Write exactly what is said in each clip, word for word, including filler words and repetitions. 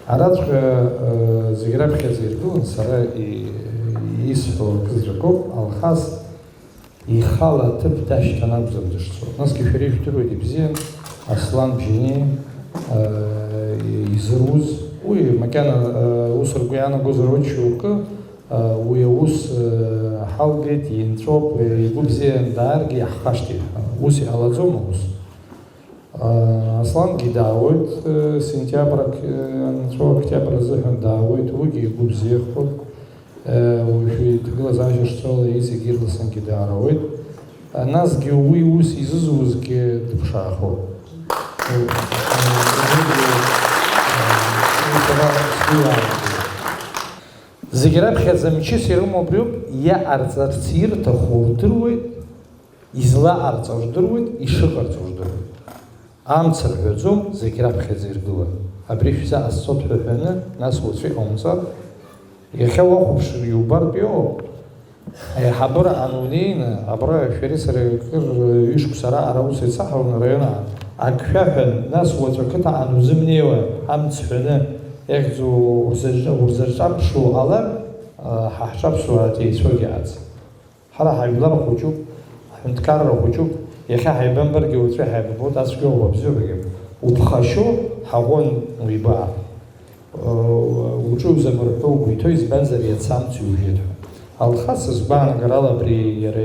Араҵәҟьа, э, зегь раԥхьаӡа иргылан, сара и-, исҳәо акы заҵәыкоуп, Алхас ихала аҭыԥ дашьҭан акәӡам дышцо. Насгьы шәара ижәдыруеит ибзиан Аслан Бжьаниа, э, изыруз. Уи макьана, э, ус ргәы иаанагозар, уи шьоукы, э, уи аус, э, ҳалгеит, инҵәоуп, э, игәы бзиан дааргьы иаҳхашҭит ҳәа. Ус иҟалаӡом аус. Аслангьы даауеит, сентиабр анҵәо, октиабр азыҳәан даауеит, уигьы игәы бзиахоит. Уажәы иҭагылазаашьа шцола иҵегь ирласынгьы даарауеит. Насгьы уи ус изызузгьы дыԥшаахоит. Зегь раԥхьаӡа мчыс ирымоу абриоуп, иҟарҵарц ирҭаху рдыруеит, излаҟарҵо рдыруеит, ишыҟарҵо рдыруеит. Амц рҳәаӡом, зегь раԥхьаӡа иргылан. Абри шәзаҟасҵоит ҳәа ҳәаны, нас уаҵәы иҟаумҵар, иахьа уахәаԥшыр иубартә иҟоуп. Аиҳабыра анунеины, абра шәареи сареи акыр ҩышықәса раҟара аус еицаҳаун араион аҟны. Ак шәаҳәан, нас уаҵәы ақыҭа анузымнеиуа, амц ҳәаны, иахьӡу урзырҿа-, урзырҿамԥшуа ҟалар, ҳа ҳҿаԥсуаа ҭеицәоугьы ааӡам. Ҳара ҳажәлар хәыҷуп, ҳҳәынҭқарра хәыҷуп, иахьа ҳаибамбаргьы уаҵәы ҳаибабоит, ацәгьоуп, абзиоуп, уԥхашьо ҳаӷоу уибаа. Уҿы иузамырҳәо угәы иҭоу, избанзар, иацы амц иужьеит ҳәа. Алхас, сызгәаанагарала, абри иара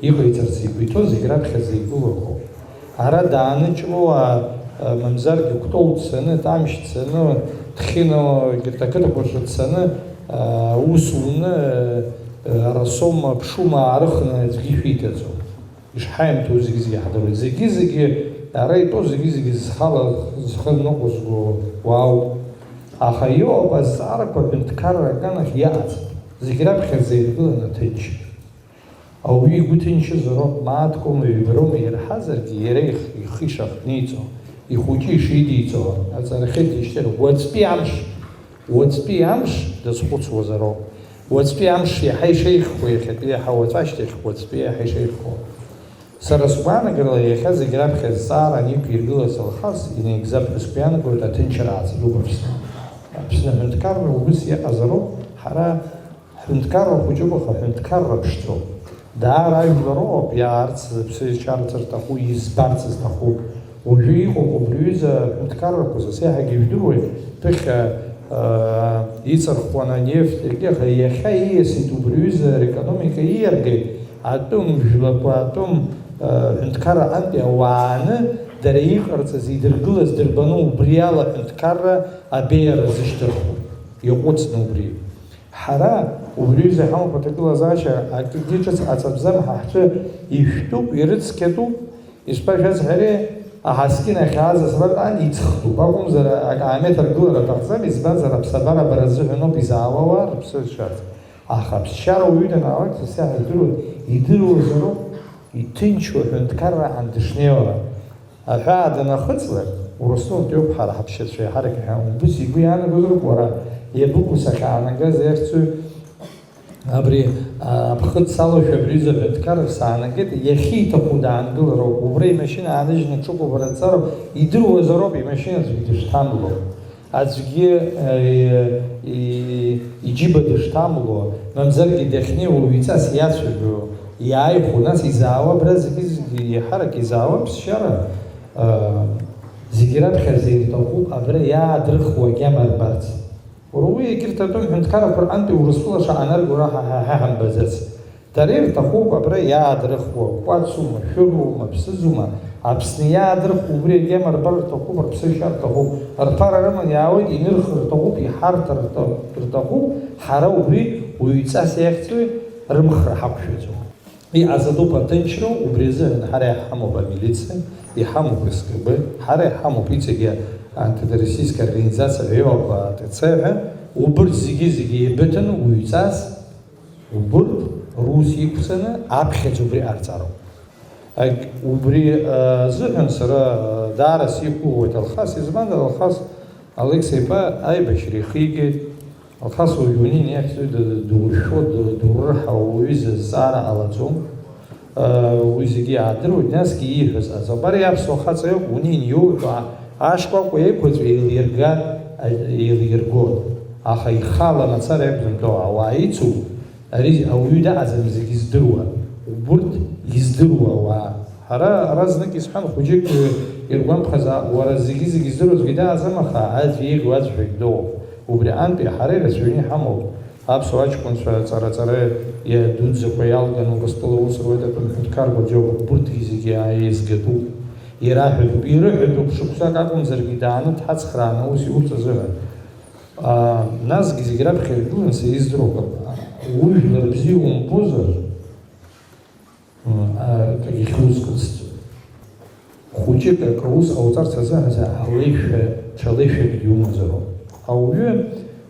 иҟаиҵарц игәы иҭоу зегь раԥхьаӡа игәылахоуп. Ара дааныҷлоуаа, мамзаргьы Кәтол дцаны, Тамшь дцаны, Ҭхьыно, егьырҭ ақыҭақәа рҿы дцаны, аус уны, арасома, аԥшума аарыхны аӡәгьы ишәиҭаӡом. Ишҳаимҭоу зегьы-зегьы иаҳдыруеит. Зегьы-зегьы, ара итәоу зегьы-зегьы зхала, зхы ныҟәызго уаауп. Аха иҟоуп азҵаарақәа аҳәынҭқарра аганахь иаҟаӡам. Зегь раԥхьаӡа иргыланы аҭынчра. Ауаҩы игәы ҭынчызароуп, мааҭкоума, ҩбароума ирҳазаргьы, иара ихы ишахҭниҵо, ихәыҷы ишидиҵо, аҵарахьы дишьҭыр, уаҵәтәи амш, уаҵәтәи амш дазхәыцуазароуп. Уаҵәтәи амш иаҳа ишеиӷьхо, иахьатәи иаҳа уаҵәы ашьҭахь, уаҵәтәи иаҳа ишеиӷьхо. Сара сгәаанагарала, иахьа зегь раԥхьа зҵаара аниқәиргылаз Алхас, инеигӡап ҳәа сгәы иаанагоит, аҭынчра ааӡатәуп Аԥсны. Аԥсны аҳәынҭқарра убыс иҟазароуп, ҳара Ҳҳәынҭқарра хәыҷуп, аха ҳҳәынҭқарра ԥшӡоуп. Даара ажәлароуп иаарц, зыԥсы шьарц рҭаху, избарц зҭаху. Уажәы иҟоуп убри аҩыза аҳәынҭқаррақәа, сас иаҳагьы ижәдыруеит, ԥыхьа, аа, иҵырхуан анефть, егьи, аха иахьа ииасит убри аҩыза рекономика ииаргеит, атәым жәлақәа, атәым, аа, ҳәынҭқарра аҟынтәи ауаа ааны, дара иҟарҵаз, идыргылаз дырбаны убри ала аҳәынҭқарра абеиара зышьҭырхуа. Иаҟәыҵны убри. Ҳара убри аҩыза иҳамоуп аҭагылазаашьа, акгьы ҿыц ҟаҵатәӡам, ҳа ҳҿы ишәтәуп, ирыцқьатәуп, ишԥашәасҳәари, аҳаскьын ахьааз асрак ан иҵхтәуп, акәымзар акаамеҭ аргылара аҭахӡам, избанзар аԥсабара бара ззыҳәаноуп изаауа ауаа рыԥсы зшьарц. Аха аԥсшьара уаҩы данаалак, са сиаҳа идыруеит, идыруазароуп, иҭынчу аҳәынҭқарра аан дышнеиуа. Аҳәаа данахыҵлак, Урыстәылантәиуп ҳара ҳаԥсшьацәа иаҳарак иҳәан, убыс игәы иаанагозароуп уара, иабыкәу сахьаанагаз, иахьӡу абри, а, аԥхыӡ салоушәа абри аҩыза аҳәынҭқарра саанагеит, иахьиҭаху даангылароуп, убра имашьына ааныжьны аҽыкәабара дцароуп, идыруазароуп имашьына аӡәгьы дышҭамло. Аӡәгьы, э, и-, иџьыба дышҭамло, мамзаргьы дахьнеиуа уаҩҵас иацәажәо, иааихәо, нас изаауа абра зегьы-зегьы еиҳарак изаауа аԥсшьара, э, зегьы раԥхьаӡа ирҭахуп абра иаадрыхуа агьама рбарц. Уара уи егьырҭ атәым ҳәынҭқаррақәа рҟынтәи Урыстәыла шаанарго раҳа ҳа ҳамбаӡац. Дара ирҭахуп абра иаадрыхуа, кәацума, шәырума, ԥсыӡума, Аԥсны иаадрыхуа убри агьама рбар рҭахуп, рыԥсышьа рҭахуп, рԥара рыман иаауеит, инырхыр рҭахуп, иҳарҭар рҭа-, рҭахуп, ҳара убри уаҩҵас иахьӡуи рымхра ҳақәшәаӡом. Иҟаҵатәуп аҭынчра, убри азыҳәан ҳара иҳамоуп амилициа, иҳамоуп СГБ, ҳара иҳамоуп иҵегьы антитеррористическая организация ҳәа иҟоуп, АТЦ ҳәа, убырҭ зегьы-зегьы еибыҭаны уаҩҵас Убырҭ рус иқәҵаны аԥхьаӡа убри ҟарҵароуп. Ак-, убри, а, азыҳәан сара, а, даара сиқәгәыӷуеит Алхас, избанзар, Алхас Алекса иԥа аибашьра ихигеит. Алхас уажә унин иахьӡу д-, д-, дуршәо, д-, дуррыҳауа уаҩы зызҵаара ҟалаӡом. А, уи зегьы иаадыруеит, насгьы ииҳәаз ҟаҵоуп. Абар иаԥсуа хаҵа иоуп, унин иоуҳәо, а-, ашкәакәа еиқәаҵәа еилиргар, еилиргон, аха ихала мацара иакәӡам, ауаа ицу, ари ауаҩы даҟаӡам зегьы здыруа, убырҭ издыруа ауаа. Ҳара ара знык исҳәан, хәыҷык иргәамԥхазаап, уара зегьы-зегьы здыруа аӡәгьы даҟаӡам, аха аӡә иеиӷьу аӡәҳәагь дыҟоуп. Убри антәи ҳара ирацәаҩны иҳамоуп. Аԥсуа аҷкәынцәа ҵара-ҵара дуӡӡақәа иалган Урыстәыла аус руеит атәым ҳәынҭқарқәа џьоук, урҭгьы зегьы еизгатәуп. Ираҳәатәуп, ирыҳәатәуп, шықәсак акәымзаргьы дааны дҳацхрааны аус иурц азыҳәан. Аа, насгьы зегь раԥхьа иргылан сеиздыруа акы, ужәлар бзиа умбозар, акагьы хьузкылсӡом. Хәыҷык акы аус ҟауҵарц азыҳәан алеишәа, ҽа леишәакгьы умазароуп. Ауаҩы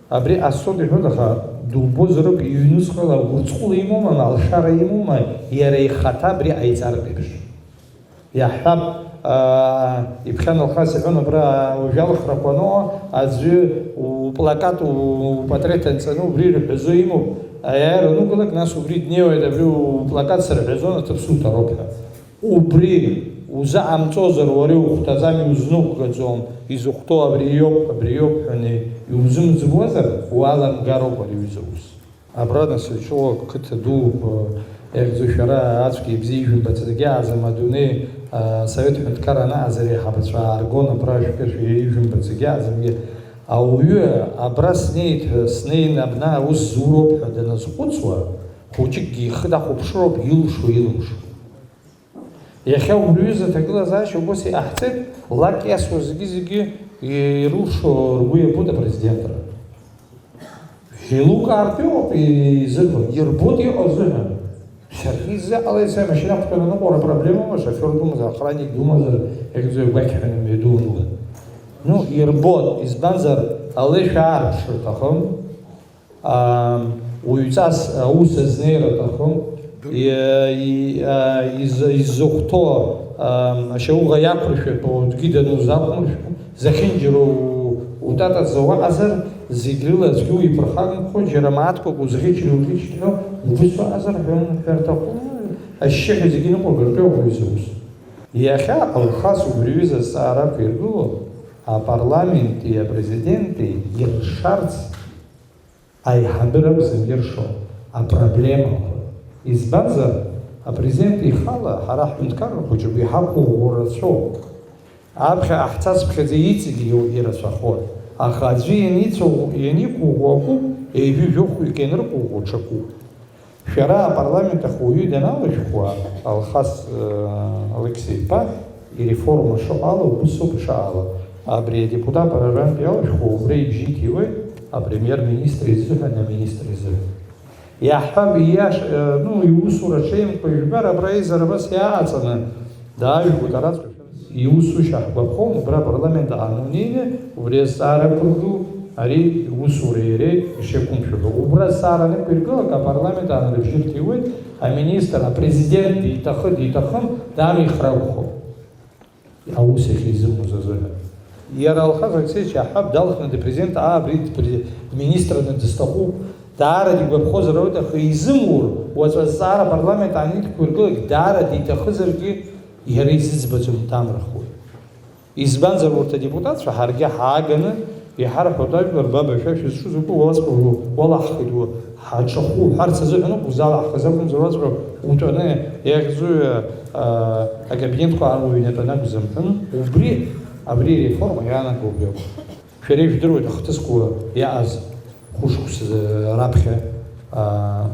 абри ҟасҵоит иҳәоит, аха дубозароуп, иҩнуҵҟала гәырҵҟәла имоума, алшара имоума, иара ихаҭа абри ҟаиҵартә еиԥш. Иаҳҳәап, аа, иԥхьан Алхас иҳәон, абра уажә алхрақәа аноуа, аӡәы уплакат, упатреҭ анҵаны убри ирҳәазо имоуп, аиааира анугалак, нас убри днеиуеит, абри уплакат сырҳәазон, аҭыԥ суҭароуп ҳәа. Убри узыҟамҵозар, уара иухәҭаӡам, иузнықәгаӡом, изыхәҭоу абри иоуп, абри иоуп ҳәа иузымӡбуазар, уаламгароуп ари аҩыза аус. Абра нас иҿоу ақыҭа дууп, еиӷьӡоу шәара ацәгьа ибзиа ижәымбац дагьааӡам, адунеи, а, Совет ҳәынҭқарра анаҟаз ари аиҳабацәа ааргон, абра шәкы шәи ижәымбац дагьааӡамгьы. Ауаҩы абра снеит ҳәа, снеин абна аус зуроуп ҳәа даназхәыцуа, хәыҷыкгьы ихы дахәаԥшыроуп, илшо, илымшо. Иахьа убри аҩыза аҭагылазаашьа убас иҟаҳҵеит, лак иасуа зегьы-зегьы ирылшо ргәы иабоит апрезидентра. Еилукаартә иҟоуп изырҳәо, ирбоит иҟоу азыҳәан. Саргьы изыҟалеит, са машьына ақәтәаны аныҟоура проблемоума, шофер думазар, охранник думазар, иахьӡу игәақьҳәаны мҩадуун уа. Ну, ирбоит, избанзар, алеишәа аарԥшыр аҭахым. Ам, уаҩҵас аус азнеира аҭахым. И-, и-, а, из-, изыхәҭоу, ам, ашьауӷа иақәыршәатәу аӡәгьы данузақәмыршәо, зехьынџьара у-, утатаӡа уаҟазар, зегь рыла аӡәгьы уиԥырхагамхо, џьара мааҭқәак узӷьычри уӷьычри, убыс уаҟазар ҳәа, ҳәа рҭахума, ашьшьыҳәа зегьы ныҟәыргартәи ауаҩы изус. Иахьа Алхас убри аҩыза азҵаара ақәиргыло, апарламенти апрезиденти иршарц Аиҳабыра акәӡам иршо апроблемақәа. Избанзар, апрезидент ихала ҳара ҳҳәынҭқарра хәыҷы иҳақәыӷәӷәо рацәоуп. Аԥхьа ҟаҳҵацыԥхьаӡа иҵегьы иу-, ирацәахоит, аха аӡәы ианицәыӷәӷәо, ианиқәыӷәӷәо акоуп, ҩажәи жәохәҩык ианырқәыӷәӷәо ҽакуп. Шәара апарламент ахь уаҩы даналышәхуа, Алхас, э, Алықьса-иԥа, иреформа шыҟало, убыс ауп ишаало. Абри адепутат парламент иалышәхуа, убра ибжьы иҭиуеит апремиер-министр изыҳәан, аминистр изыҳәан. Иаҳҳәап, ииаша, э, ну, иусура ҽеимқәа ижәбар, абра аизара абас иааҟаҵаны даажәгоит араҵәҟьа. Иусушьа ҳгәаԥхом, убра апарламент аан унеины, убри азҵаара ықәыргыл, ари иусуреи иареи ишеиқәымшәо ҳәа. Убра азҵаара анықәиргылак, апарламент аан рыбжьы рҭиуеит, аминистр, апрезидент диҭахы, диҭахым, дамихыр акәхап. Аус иахьизымуз азыҳәан. Иара Алхас Алексеевич иаҳҳәап, далхны дпрезидент, аа, абри дпре-, министрны дызҭаху, даара дигәаԥхозар ауеит, аха изымур, уаҵәы азҵаара апарламент аан идықәиргылак, даара диҭахызаргьы, иара изыӡбаӡом, дамрыхуеит. Избанзар, урҭ адепутатцәа ҳаргьы ҳааганы иҳарҳәоит ажәлар, баб, шәа шәызҿу закәу, уалаҵәҟьа уалаҳхит, уа, ҳаҿахәы уҳәарц азыҳәан ауп узалаҳхыз акәымзар, уаҵәҟьа утәаны иахьӡу, а, акабинетқәа аан уҩнатәаны акәӡам ҳәа, убри, абри ареформа иаанаго убри ауп. Шәара ижәдыруеит ахҭысқәа иааз хәышықәса раԥхьа, а,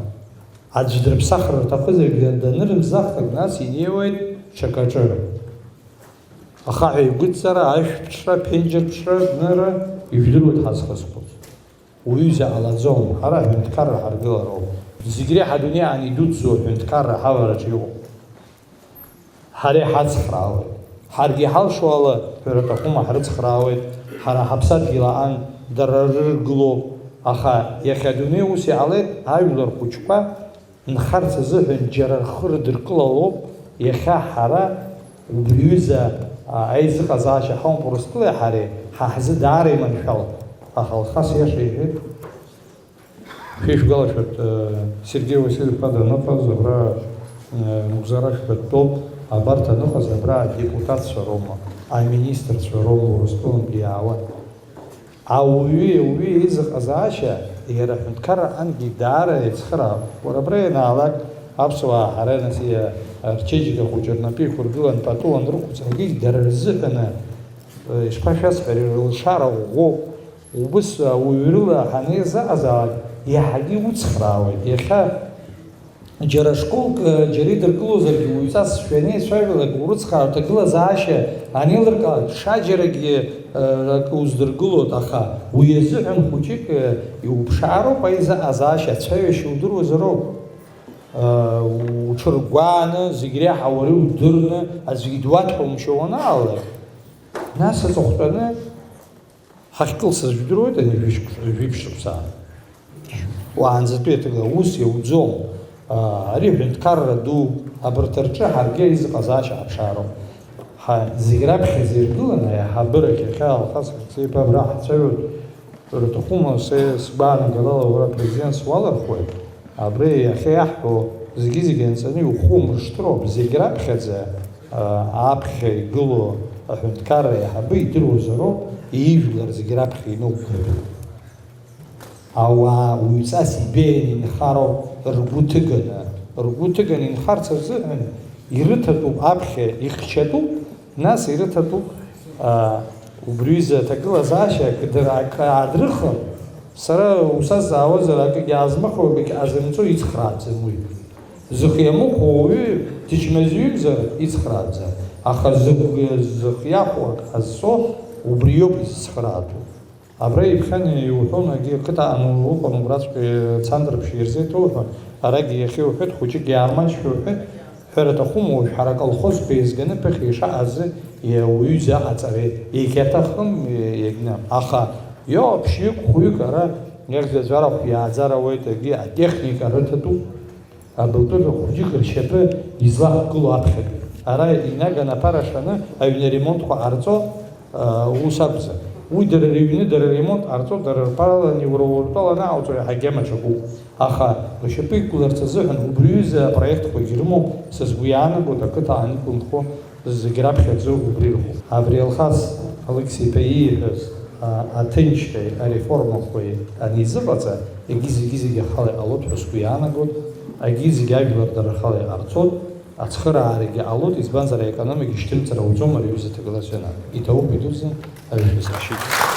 аӡә дрыԥсахыр рҭахызаргьы данырымсахлак, нас инеиуеит ҽакаҿы. Ахаҳә еигәыдҵара, ашә ԥҽра, ԥенџьыр ԥҽра, днырра, ижәдыруеит ҳазхысхәыз. Уаҩы изаҟалаӡом, ҳара аҳәынҭқарра ҳаргылароуп. Зегь реиҳа адунеи аан идуӡӡоу аҳәынҭқарра ҳавараҿы иҟоуп. Ҳара иҳацхраауеит. Ҳаргьы иҳалшо ала, ҳәара аҭахума, ҳрыцхраауеит, ҳара ҳаԥсадгьыл аан дара рыргылоуп. Аха иахьа адунеи ус иҟалеит, ажәлар хәыҷқәа нхарц азыҳәан џьара рхы рыдыркылалоуп, иахьа ҳара убри аҩыза, а, аизыҟазаашьа ҳамоуп Урыстәылеи ҳареи, ҳа ҳзы даара иманшәалоуп. Аха Алхас иаша иҳәеит. Шәишәгәалашәоит, э, Сергеи Васильев-иԥа даныҟаз абра, э, нагәӡара шәҳәатәтәоуп, абарҭ аныҟаз абра адепутатцәа роума, аминистрцәа роума Урыстәылантәи иаауа? Ауаҩы, ауаҩы еизыҟазаашьа иара аҳәынҭқарра ангьы даара еицхыраауп. Уара абра ианаалак, аԥсуаа ҳара нас иа-, рчеиџьыка хәыҷы рнапы иқәыргылан, пату анрықәҵагьы, дара рзыҳәаны, э, ишԥашәасҳәари, рылшара ӷәӷәоуп. Убыс ауаҩрыла ҳанеизыҟазаалак, иаҳагьы уцхраауеит. Иахьа џьара школк, џьара идыркылозаргьы, уаҩҵас шәанеицәажәалак, урыцхраа рҭагылазаашьа анеилыркаалак, ҽаџьарагьы, э, акы уздыргылоит, аха уи азыҳәан хәыҷык, э, иуԥшаароуп аизыҟазаашьа, ацәаҩашьа удыруазароуп. Э, уҽыргәааны, зегь реиҳа уара иудырны, аӡәгьы дуаҭәамшьо уанаалак, нас аҵыхәтәаны ҳахькылсыз жәдыруеит, ани жәишықәс-, жәиԥшь шықәса. Уаанӡатәи аҭыгла ус иауӡом. Аа, ари ҳәынҭқарра ду, абарҭ рҿы ҳаргьы аизыҟазаашьа ҳаԥшаароуп. Ҳа, зегь раԥхьаӡа иргыланы аиҳабыра иахьа Алхас Алықьсеиԥа абра ҳцаҩуп. Рҭахума, се сгәаанагарала уара президентс уалырхуеит. Абри иахьа иаҳҳәо зегьы-зегьы анҵаны иухумыршҭроуп, зегь раԥхьаӡа, а, аԥхьа игылоу аҳәынҭқарра аиҳабы идыруазароуп, ижәлар зегь раԥхьа инықәгылоу. Ауаа уаҩҵас ибеианы инхароуп, ргәы ҭыганы, ргьы ҭыганы инхарц азыҳәан ирыҭатәуп аԥхьа, ихьчатәуп, нас ирыҭатәуп, а, убри ҩыза аҭагылазаашьа акы дара акы аадрыхыр, сара усазҵаауазар, акгьы аазмыхәо, акгьы аазымҵо ицхрааӡам уи. Зых иамыхәо уаҩы дычмазаҩымзар ицхрааӡам, аха зыгә-, зых иахәо ак ҟазҵо убриоуп изыцхраатәу. Абра иԥхьан иуҳәон, егьи қыҭа аан уҟан, убраҵәҟьа Цандрыԥшь ирзеиҭоу ҳәа, арагь иахьа иуҳәеит, хәыҷык иаармаҷшәа уҳәеит, ҳәара аҭахума, уажә ҳара аколхозқәа еизганы ԥыхьа ишаҟаз ауаҩы изы аҟаҵара иагьаҭахым, иагьны. Аха иоуп ԥшьҩык, хәҩык ара иахьӡ аӡәарахә иааӡар ауеит, егьи атехника рыҭатәуп. Абылтәыра хәыҷык ршьапы излақәгылоу аԥхьатәи. Ара инаган аԥара шаны аҩны аремонтқәа ҟарҵо, а, ус акәзар. Уи дара рыҩны дара аремонт ҟарҵо, дара рԥараланы уара уартәала анаҟауҵо иаҳагьы амаҿакуп. Аха ршьапы иқәларц азыҳәан убри ҩыза апроектқәагьы рымоуп, са сгәы иаанагоит, ақыҭа аан иқәынхо зегь раԥхьаӡа убри рхәы. Абри Алхас Алықьса-иԥа ииҳәаз, а, аҭынчреи ареформақәеи анизыҟаҵа, егьи зегьы-зегьы ахала иҟалоит ҳәа сгәы иаанагоит, егьи зегьы ажәлар дара рхала иҟарҵоит, ацхыраарагьы ҟалоит, избанзар, аекономика шьҭымҵыр ауӡом ари аҩыза аҭагылазаашьа. Иҭабуп идуӡӡан, аҩышәа сашьит.